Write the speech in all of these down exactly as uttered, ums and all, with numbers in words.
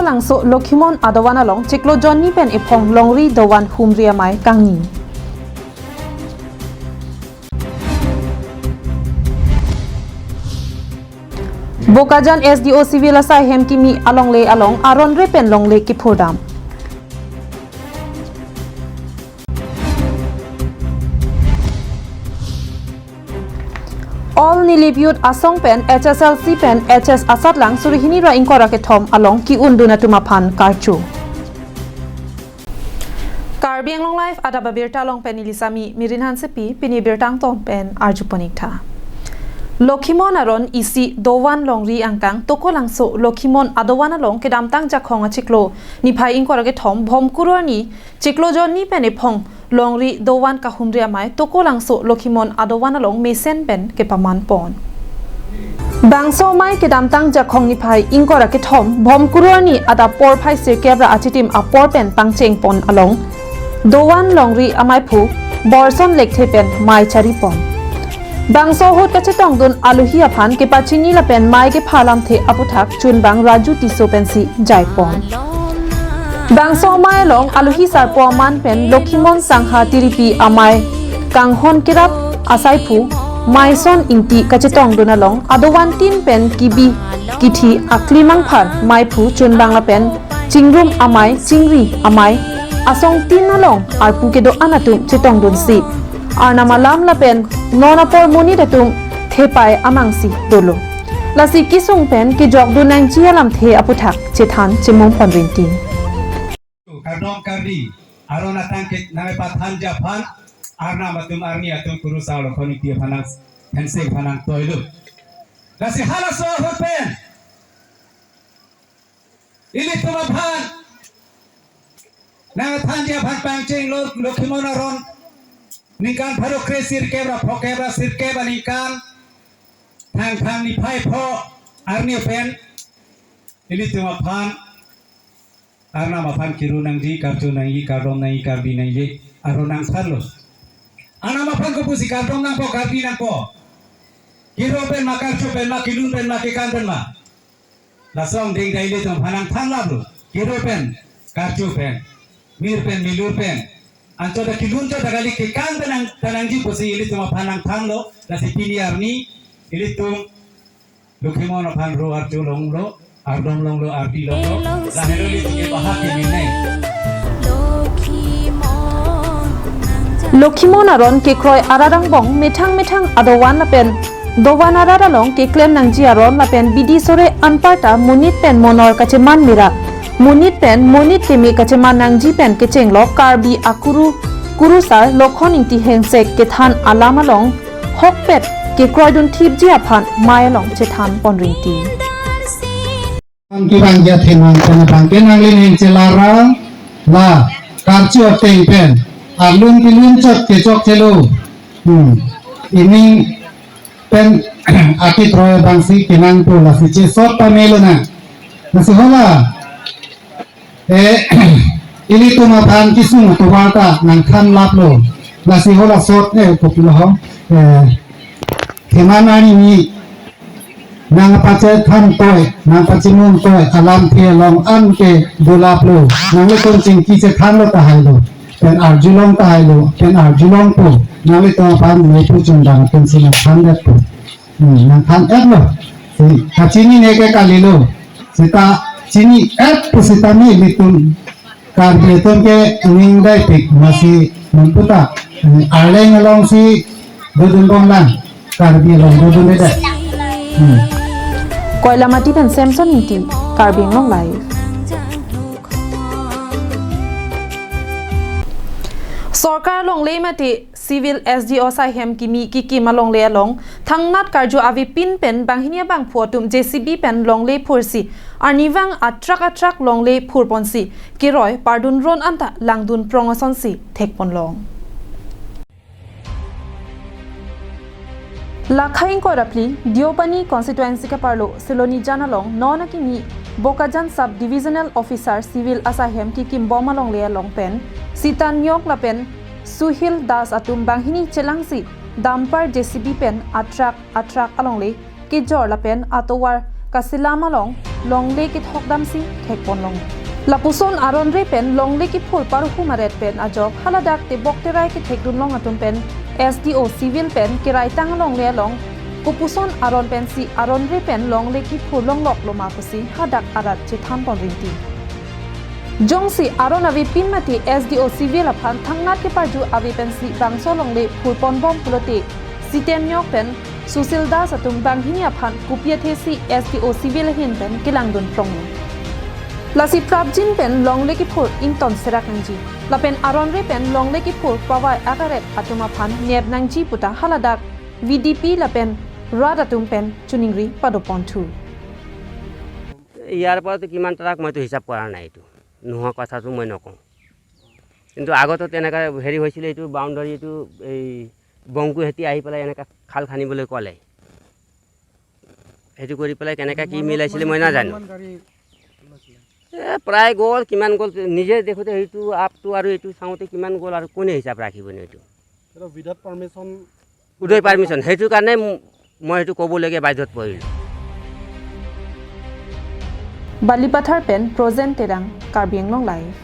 Langso Lokhimon adovan along chiklo jonni pen ephong longri dovan humri amei kangni. Bokajan S D O Civil asai hem kimi alongle along aron re pen longle kiphurdam. All Nilip Youth asong pen H S L C pen H S asatlang suri hini ra ingkoi ra kethom along ki-un dun atum aphan karcho. Karbi Anglong Live adap abirta along pen neli Sami Mirin Hansepi, pini birta angtong pen arjupon ik tha. Lokhimon aron isi dovan longri angkang Tokolangso Lokhimon adovan along kedamtang Jakhong achiklo niphai ingkoi ra kethom Bhomkuru arni chiklo jonni pen ephong longri dovan kahumri amei Tokolangso Lokhimon adovan along mesen pen kepaman pon. Bangso amei kedamtang Jakhong niphai ingkoi ra kethom Bhomkuru arni adap porphai sirkep ra achitim apor pen pangcheng pon along dovan longri ameiphu Borson Lekthe pen mei chari pon. Bangso ahut kachetong dun alohi aphan kepachini lapen mei kepha alamthe aputhak chunbang Raju Tisso pensi jai pon. Bangso amei along alohi sarpo aman pen Lokhimon Sangha Tiripi amei kanghon kerap asaiphu Maison Ingti kachetong dun along adovan tin pen kibi kithi akli mangphar meiphu chunbang lapen chingrum amei chingri amei asong tin along arpu kedo-an atum chetong dunsi arnam alam lapen non apor monit atum thepai amangsi dolo. Lasi kesung pen kejok dun nangji alamthe aputhak chethan chemum pon rinti. Kardom kardi, aron atang ke nang pathan japhan, arnam atum arni atum kurusar Lokhimon Ingti aphan nang, hensek aphan nangtoilo. Lasi halaso ahut pen ilitum aphan nangthanji aphan pangcheng lo Lokhimon aron ningkan pharo kre sirkep ra phokep ra sirkep aningkan Thangthang niphai pho arni pen ilitum aphan arnam aphan kiru nangji, karcho nangji, kardom nangji, karbi nangji aron nangthanlo. Arnam aphan kopusi kardom nangpo, karbi nangpo? Kiru pen ma, karcho pen ma, kilun pen ma, kekang pen ma? Laso angdeng dai ilitum aphan nangthan laplo. Kiru pen, karcho pen, mir pen, milur pen, anchot ta kilun chot ta kali, kekang pen nang, ta nangji pusi ilitum aphan nangthanlo. Lasi pini arni ilitum Lokhimon aphan ro archo longlo, ardom longlo, ardi longlo. Lahelo ilitum ke bahak ke minai. Lokhimon aron kekroi arat angbong methang methang adovan lapen dovan arat along keklem nangji aron lapen bidi sore anparta monit pen monor kacheman mera, monit pen monit keme kacheman nangji pen kechenglo Karbi akuru kurusar Lokhon Ingti Hengsek kethan alam along hokpet kekroi dun thipji aphan mei along chethan pon rinti. Ang kibang ja themang pen abang ke nangli ning chelara la karcho ateng pen arlun kilun chot kechok chelo. Hmm. Ining pen akitroi abangsi kenangpo, lasi chesot pamelo na. Lasi hala, eh, ilitum aphan kesung atovar ta nangthan laplo. Lasi hala sot ne kopilo ho. Eh, Theman arni nangpachethan toi, nangpachimung toi alamthe along an ke dolaplo. Nanglitum chingki chethanlo tahailo, pen arjulong tahailo, pen arjulongpo. Nanglitum aphan meiphu chundang atumsi nangthan detpo. Hmm, nangthan etlo. Si, kachinine ke kalilo. Seta chini et pusitame ilitum Karbi atum ke ning daipik masi memputa, eh, arleng alongsi dodun bom lang, Karbi along dodun dede. Hmm. Koilamati pen Samson Ingti, Karbi Anglong Live. Sorkar longle mate Civil S D O asai hem kimi kikim alongle along thangnat karju avepin pen banghini abangphu atum J C B pen longle phursi arnivang atrak atrak longle phurponsi keroi pardun ron anta langdun prong asonsi thekponlong. Lakhai ingkoi ra phli Deopani constituency kaparlo Silonijan along non akimi Bokajan Sub Divisional Officer Civil asai hem kikim bom alongle along pen Sitan Nyok lapen Suhil Das atum banghini chelangsi dumper J C B pen atrak atrak alongle kejor lapen atovar kasilam along longle kethok damsi thekponlong. Lapuson aron re pen longle kiphur parhu maret pen ajok haladak tebok terai kethekdunlong atum pen S D O civil pen keraitang longle along kopuson aron pensi aron re pen longle kiphur longlok loma pusi hadak arat chethanpon rinti. Jongsi aron avepin mate S D O civil aphan thangnat keparju ave pensi bangso longle phurponbom pulote Siten Nyok pen Susil Das atum banghini aphan kopi athesi S D O civil ahin pen kelangdun pronglo. Lasi prapjin pen longle kiphur ington serak nangji. Lapen aron re pen longle kiphur pavai akaret atum aphan nep nangji puta haladak V D P lapen rat atum pen choningri padoponthu. ইয়াৰ পৰাতো কিমান ট্ৰাক মইতো হিচাপ কৰা নাই এইটো, নোহোৱা কথাটো মই নকওঁ। কিন্তু আগতে তেনেকা হেৰি হৈছিলে, এইটো বাউণ্ডাৰী, এইটো এই বংকু হেতি আহি পেলাই এনেকা খাল খান্দিবলৈ ক'লে। সেইটো কৰি পেলাই কেনেকা কি মিলাইছিলে মই নাজানো। কিমান গাড়ী ওলাইছিলে? এ, প্ৰায় গ'ল, কিমান গ'ল নিজে দেখোঁতে, সেইটো আপটো আৰু এইটো চাওঁতে কিমান গ'ল আৰু কোনে হিচাপ ৰাখিবনো এইটো? এইটো without permission উদয় পাৰ্মিশ্যন, সেইটো কাৰণে ম-, মই সেইটো ক'বলগীয়া বাধ্যত পৰিলোঁ। Balipathar pen Projen Terang, Karbi Anglong Live.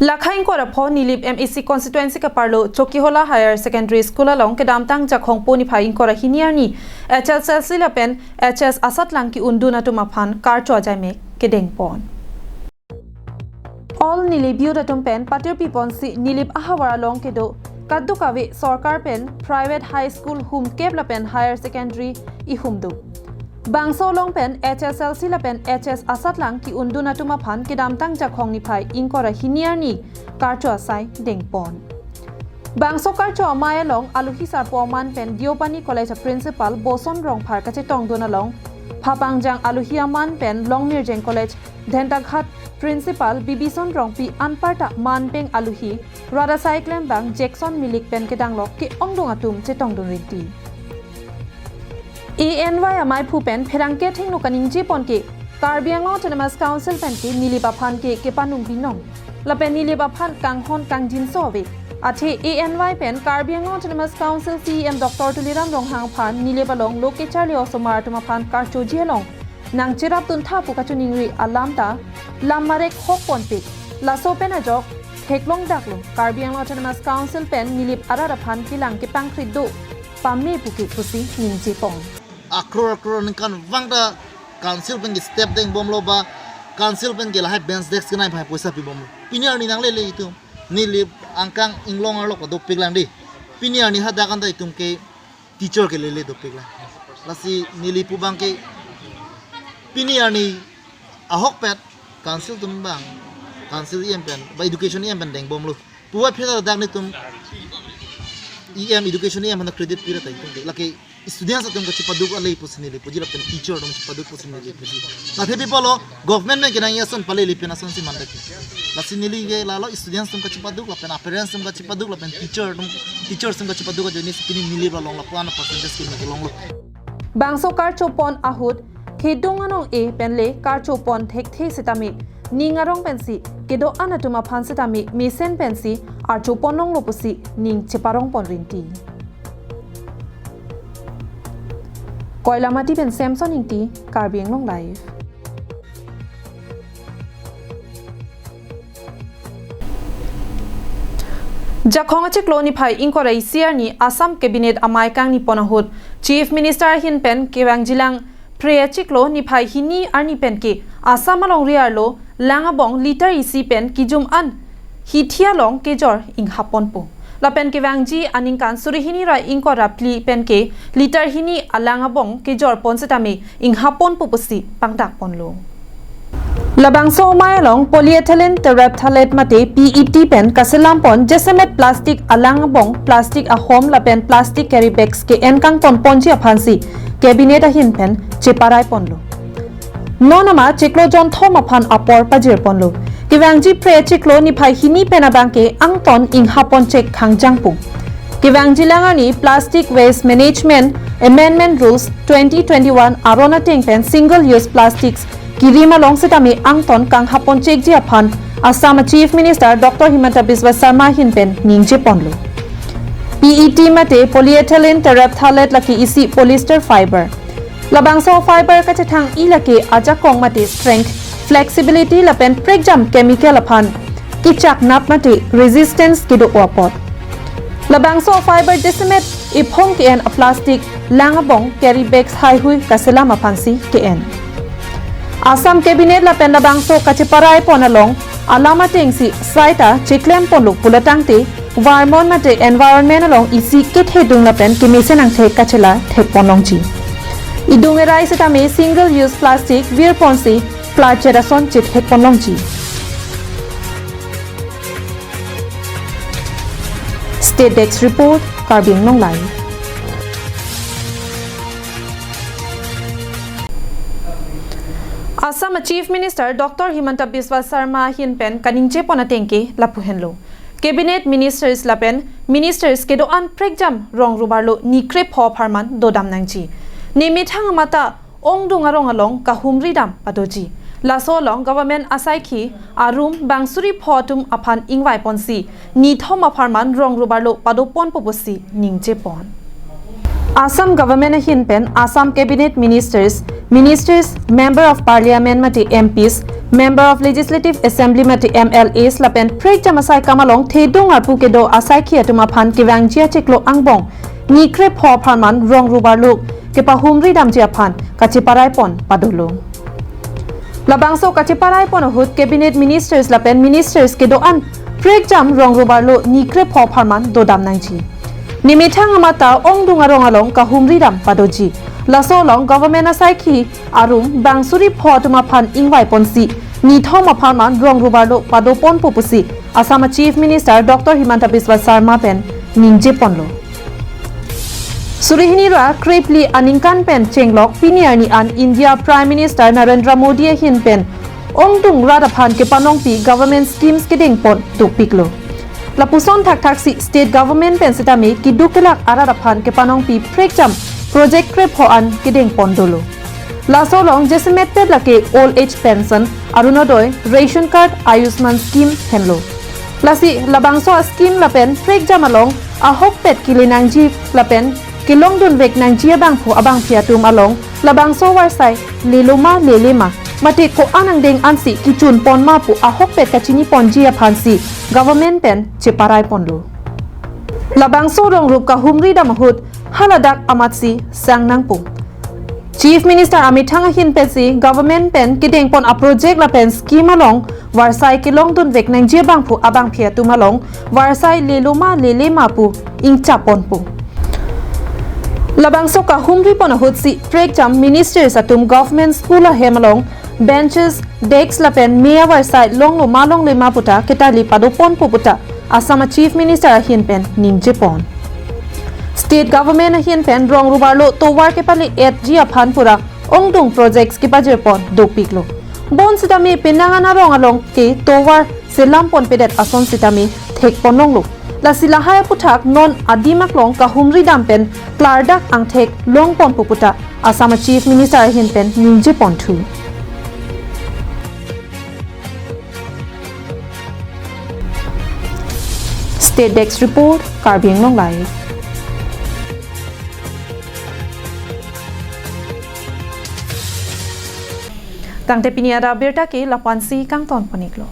Lakha ingkoi ra pho Nilip M A C constituency kaparlo Chokihola Higher Secondary School along kedamtang Jakhong po niphai ingkoi ra hini arni H S L C lapen H S asatlang ki-undun atum aphan karcho ajaimek kedengpon. All Nilip youth atum pen patirpiponsi Nilip ahavar along kedo kadokave sorkar pen private high school humkep lapen higher secondary ihum do. Bangso along pen H S L C lapen H S asatlang ki-undun atum aphan kedamtang Jakhong niphai ingkoi ra hini arni karcho asai dengpon. Bangso karcho amei along alohi sarpo aman pen Deopani College a principal Boson Rongphar kachetongdun along, phapangjang alohi aman pen Longmirjeng College Dhentaghat principal Bibison Rongpi anparta manpeng alohi rat asai klembang Jackson Milik pen kedanglok ke-ongdung atum chetongdun rinti. A N Y amaiphu pen pherangke athengno kaningjepon ke Karbi Anglong Autonomous Council pen ke Nilip aphan ke kepanung binong. Lapen Nilip aphan kanghon kangjinso ave. Athe A N Y pen Karbi Anglong Autonomous Council C E M Doctor Tuliram Ronghang aphan Nilip along lo kecharli osomar atum aphan karchoji along nangcherapduntha pu kachoningri alam ta lam marek hokponpik. Laso pen ajok theklongdaklo Karbi Anglong Autonomous Council pen Nilip arat aphan kelang kepangkrit do pame pu ke pusi ningjepon. Akror akror ningkan vang ta council pen ke step dengbomlo ba council pen ke lahai bench desk kenai phai poisa pibomlo. Pini arni nanglele itum Nilip angkang inglong arlo kadopiklang di. Pini arni hadak anta itum ke teacher ke lele dopiklang. Lasi Nilip pu abang ke pini arni ahokpet council atum abang, council E M pen ba education E M pen dengbomlo. Puwa phela dak netum E M, education E M aphan credit pira ta itum ke. Lake students atum kachepaduk ale pusi Nilip puji lapen teacher atum chepaduk pusi Nilip puji. Lake people lo government pen kenang ason palele pen asonsi mandaki. Lasi Nilip ke lalo students atum kachepaduk lapen parents atum kachepaduk lapen teacher atum, teachers atum kachepaduk ajoine si pini Nilip along lapuan percentage ke Nilip longlo. Bangso karchopon ahut kedung anong-e pen le karchopon thekthe setame ning arong pensi kedo-an atum aphan setame mesen pensi archopon longlo pusi ning cheparongpon rinti. Koilamati pen Samson Ingti, Karbi Anglong Live. Jakhong achiklo niphai ingkoi ra isi arni Assam Cabinet amei kangnipon ahut Chief Minister ahin pen kevangjilang Phre achiklo niphai hini arni pen ke Assam alongri arlo lang abong litre isi pen kejum an hithi along kejor inghaponpo. Lapen kevangji aningkan suri hini ra ingkoi ra phli pen ke litre hini alang abong kejorpon setame inghaponpo pusi pangdakponlo. Labangso amei along polyethylene terephthalate mate P E T pen kaselampon jasemet plastic alang abong, plastic ahom lapen plastic carry bags ke-en kangtonponji aphansi Cabinet ahin pen cheparaiponlo. Non ama chiklo jonthom aphan apor pajirponlo. Kevangji Phre achiklo niphai hini pen abang ke angton inghapon chek khangjangpo. Kevangjilang arni Plastic Waste Management Amendment Rules twenty twenty-one aron ateng pen single use plastics kirim along setame angton kanghapon chekji aphan Assam Chief Minister Doctor Himanta Biswa Sarma ahin pen ningjeponlo. P E T mate polyethylene terephthalate lake isi polyester fiber. Labangso fiber kachethang-i lake ajakong mate strength, flexibility lapen prekjam chemical aphan kechaknap mate resistance kedo apot. Labangso fiber jasemet ephong ke-en a plastic, lang abong, carry bags haihui kaselam aphansi ke-en. Assam Cabinet lapen labangso kacheparai pon along alam atengsi saita cheklem ponlo pulo tangte, Varmon mate environment along isi kethedung lapen kemesen angthek kachela thek pon longji. Edung erai setame single use plastic vir ponsi plastic ason chethek pon longji. State Desk Report, Karbi Anglong Live. Assam Chief Minister Doctor Himanta Biswa Sarma ahin pen kaningje pon ateng ke lapu henlo. Cabinet Ministers lapen Ministers kedo-an prekjam rong rubarlo ni krepho apharman dodam nangji. Nemethang amata ongdung arong along kahumri dam padoji. Laso along government asaikhi arum bang suri pho atum aphan ingvai ponsi nithom apharman rong rubarlo pado ponpo pusi ningje pon. Assam government ahin pen Assam Cabinet Ministers, Ministers, Member of Parliament mate M Ps, Member of Legislative Assembly mate M L As lapen prekjam asai kam along thedung arpu kedo asaikhi atum aphan kevangji achiklo angbong ni krepho apharman rong rubarlo kepahumri damji aphan kacheparai pon padolo. Labangso kacheparai pon ahut Cabinet Ministers lapen Ministers kedo-an prekjam rong rubarlo ni krepho apharman dodam nangji. Nemethang amata ongdung arong along kahumri dam padoji. Laso along government asaikhi arum bang suri pho atum aphan ingvai ponsi nithom apharman rong rubarlo pado ponpo pusi Assam Chief Minister Doctor Himanta Biswa Sarma pen ningje ponlo. Suri hini ra krephli aningkan pen chenglok pini arni an India Prime Minister Narendra Modi ahin pen ongdung rat aphan kepanongpi government schemes kedeng pon dopiklo. Lapuson thakthak si state government pen setame keduk kelak arat aphan kepanongpi prekjam project krepho an kedeng pon dolo. Laso along jasemet pet lake old age pension, Orunodoi, ration card, Ayushman scheme henlo. Lasi labangso a scheme lapen prekjam along ahokpet kele nangji lapen kelongdun vek nangji abangphu abangphi atum along labangso varsai lelo ma lele ma mate ko-an angdeng ansi kechun pon ma pu ahokpet kachini ponji aphansi government pen cheparai ponlo. Labangso rong rup kahumri dam ahut haladak amatsi sang nangpo. Chief Minister amethang ahin pensi government pen kedeng pon a project lapen scheme along varsai kelongdun vek nangji abangphu abangphi atum along varsai lelo ma lele ma pu ingchap ponpo. Labangso kahumri pon ahutsi prekjam ministers atum government school ahem along benches, desk lapen me avarsai longlo ma longle ma puta ketali pado ponpo puta Assam Chief Minister ahin pen ningje pon. State government ahin pen rong rubarlo tovar kepale-etji aphan pura ongdung projects kepajir pon dopiklo. Bonsitame penang an arong along ke tovar selam ponpedet ason sitame thek pon longlo. Lasi lahai aputhak non adim aklong kahumri dam pen klardak angthek long ponpo puta Assam Chief Minister ahin pen ningje ponthu. State Desk Report, Karbi Anglong Live. Tangte pini adap abirta ke lapu-ansi kangton pon-iklo.